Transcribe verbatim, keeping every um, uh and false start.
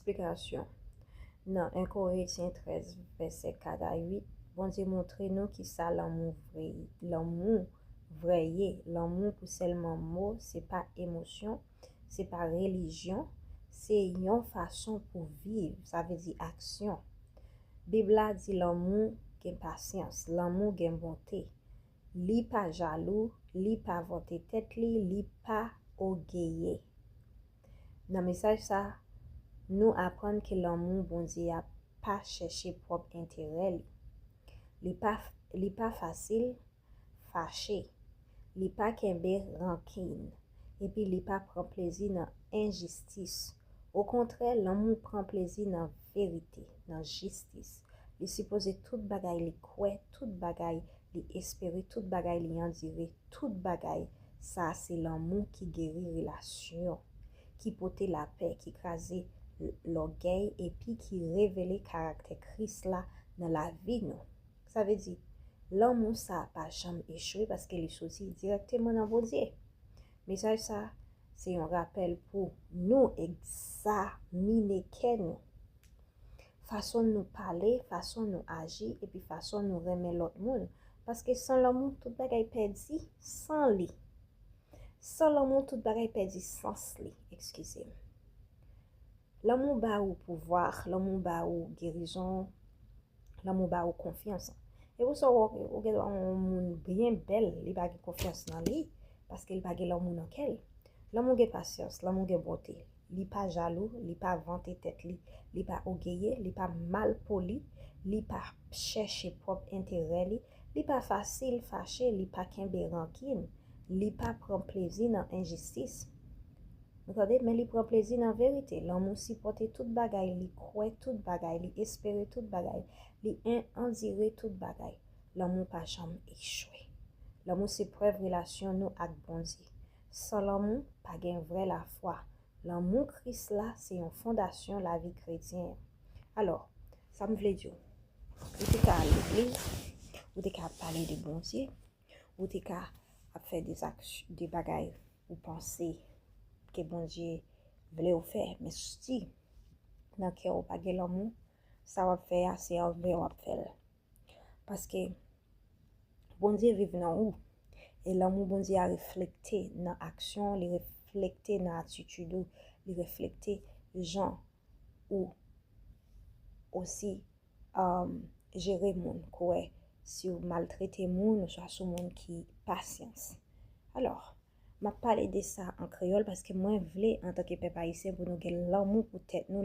Eksplikasyon. Nan en Korentyen trèz, vèsè kat a uit, Bondye montre nou ki sa lanmou vre, lanmou vrè ye. Lanmou pou sèlman mo, se pa emosyon, se pa relijyon, se yon fason pou viv, sa vle di aksyon. Bib la di lanmou gen pasyans, lanmou gen bonte. Li pa jalou, li pa vante tèt li, li pa ogeye. Nan mesaj sa, nou aprann ke lanmou Bondye a pa chèche pwòp enterè li. Li pa, li pa fasil fache. Li pa kenbe rankin. Epi li pa pran plezi nan enjistis. Okontrè, lanmou pran plezi nan verite, nan jistis. Li sipoze tout bagay li kwè, tout bagay li espere, tout bagay li andire, tout bagay. Sa se lanmou ki geri relasyon, ki pote lapè, ki kraze lògèy epi ki revele karaktè Kris la nan lavi nou. Sa vle di, lanmou sa pa janm echwe paske li soti dirèkteman nan Bondye. Mesaj sa se yon rapèl pou nou egzamine kè nou. Fason nou pale, fason nou aji, epi fason nou renmen lòt moun. Paske san lanmou, tout bagay pèdi san li. San lanmou, tout bagay pèdi sans li. Eskize m. Lanmou ba ou pouvwa, lanmou ba ou gerizon, lanmou ba ou konfyans. E pou sa, ou, ou gen yon moun byen bèl, li pa gen konfyans nan li, paske li pa gen lanmou nan kè l. Lanmou gen pasyans, lanmou gen bonte. Li pa jalou, li pa vante tèt li, li pa ogeye, li pa malpoli, li pa chèche pwòp enterè li, li pa fasil fache, li pa kenbe rankin, li pa pran plezi nan enjistis. Ou tande? Men li pran plezi nan verite. Lanmou sipòte tout bagay, li kwè tout bagay, li espere tout bagay, li en-, andire tout bagay. Lanmou pa janm echwe. Lanmou se prèv relasyon nou ak Bondye. San lanmou, pa gen vrè lafwa. Lanmou Kris la se yon fondasyon lavi kretyen an. Alò, sa m vle di w, ou te ka al legliz, ou te ka ap pale de Bondye, ou te ka ap fè de, de bagay ou panse ke Bondye vle w fè, men si nan kè w pa gen lanmou, sa w ap fè a, se anven w ap fè l. Paske Bondye viv nan ou. E lanmou Bondye a reflekte nan aksyon, li reflekte nan atitid ou, li reflekte jan ou osi, um, jere moun. Kouwè, si w maltrete moun, oswa si w moun ki pasyans. Alò, m ap pale de sa an kreyòl paske mwen vle, antanke pèp ayisyen, pou nou gen lanmou pou tèt nou,